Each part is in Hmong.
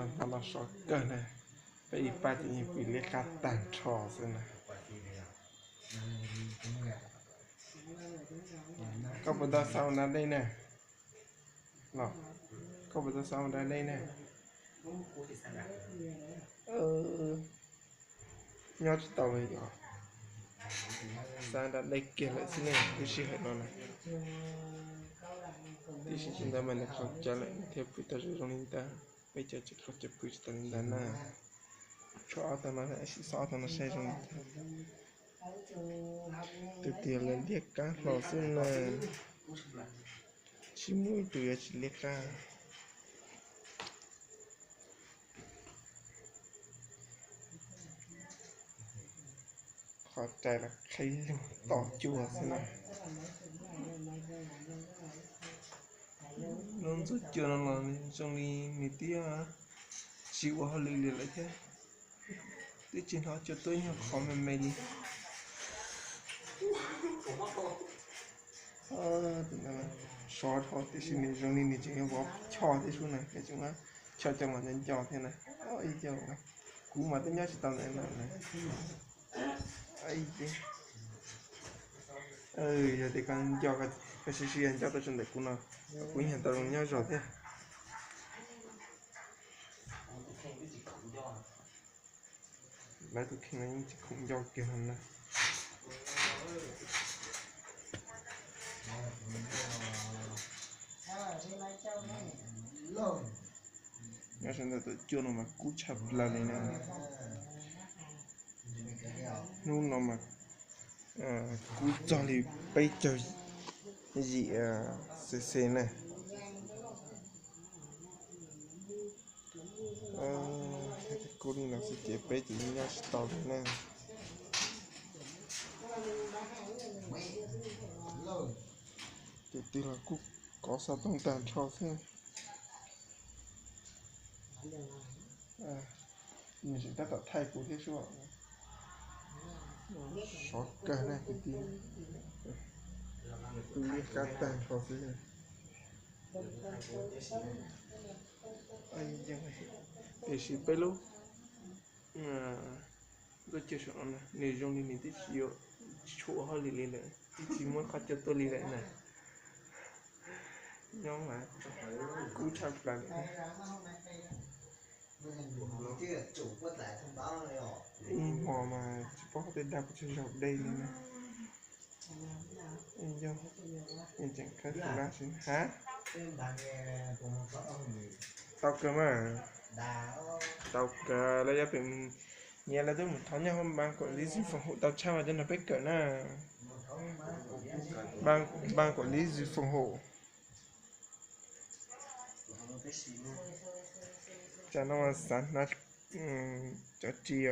Hmo no sov kawg na, peb ib pab ces yeej pw liab qab tag nrho xwb na. Koj puas tau xa ua da dej na? Los, koj puas tau xa ua da dej na? Nyob tsis tau li os. Xa da dej kiag lawm xwb ne, lub sij hawm no na. Tib si tsis ntawd mas nws qhov cawv lawm thiaj pw tau zoo zoo li ntawd. Peb cov tsis qhov cawv pw tsis tau li ntawd na. Tshuav ob tag no, sim xauj ob tag no saib zoo li cas. Tus tiag lawv liab qab hlo xwb na, tsis muaj ib tug yuav tsis liab qab. Qhov rais los qhib lug tom cua xwb na. Lub ntxuav cua no los zoo li nws twb tsis ua hauj lwm li lawm thiab, twb tsis hnov cua tuaj nyuag qhov me me li. Sov dhau tiam sis nws zoo li nws tseem yuav vov choj thiab sub na, nws tseem muab choj coj los nco nco thiab na. Ib co, kuv mas twb nyob tsis tau ntawm no na. Yog tias koj nco, koj siv siv nco tau tso ntawm kuv no, kuv yeej tau zoo nyob zog thiab. Lawv tus kheej no yeej tsis khoom nco kiag no na. Nyob sawv ntawm tus cua no mas kub tshaj plaws li na. Hnub no mas kub txog li peb caug yim cc na. Kub li no xwb ces peb ces yeej nyob tsis tau li na. Tus twg los kuj kov xov tooj tag nrho xwb. Nws tseem tab tom thaij kuv thiab sub. Sov kawg na kwv tij, kuj liab qab tag nrho xwb. Tiam sis peb lub tuaj cog saum no na, nws zoo li nws twb tsis yuav, tsis tshua ua hauj lwm li lawm, twb tsis muab qhov cua tuaj li lawm na. Nyob mas kub tshaj plaws li. Ib hmo mas tsis paub qhov twg dag kuv tsis zaum dej li na. Yog, tseem khawb tus lab si ha. Tau kawg mas. Tau kawg, lawv yuav pem nyias lawv twb mus thov nyob hauv npas kom lib zis foom hum tau tshaj mas cov no peb kawm na. Npas kom lib zis foom hum. Tsam no xav hnav cov ris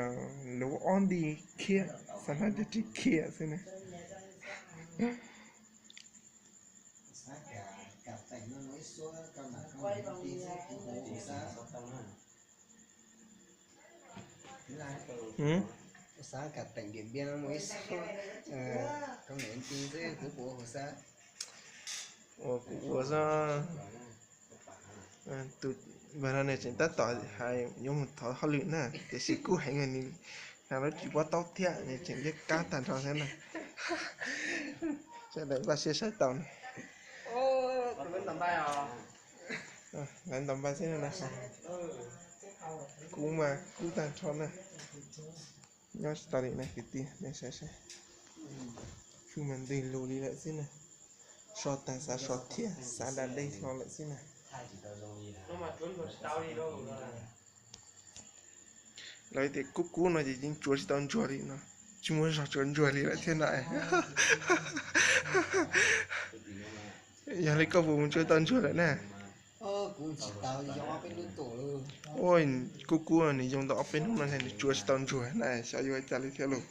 luv ob nti khiab, xav hnav cov ris khiab xwb na. Xav kam teem Diam Npiab no muaj ib xub, koj niam nti xwb kuv puas ua huv xab. Ua kuv ua xwb. Tus npawg no nws tseem tab tom hais yuav mus thov hauj lwm na, tiam sis kub heev, nws hnav lub ris pob taub thiab nws tseem liab qab tag nrho thiab na. Sawv daws npaj siab saib tau na. Lawv ntaus npaj xwb na. Kub mas kub tag nrho na. Nyob tsis tau li na kwv tij, nej saib saib. Tsuj mas ntws lus li lawm xwb na. So tag xav so thiab xav da dej hlo lawm xwb na. Lawv tias kub kub no ces yeej tsuav tsis tau ntsuag li no, tsis muaj zog tsuav ntsuag li lawm thiab na. Yog li koj puas mus tsuav tau ntsuag lawm na? Ua kub kub nws yoo tau ob peb hnub no nws tsuav tsis tau ntsuag na, xyov yuav ua cas li thiab lauj.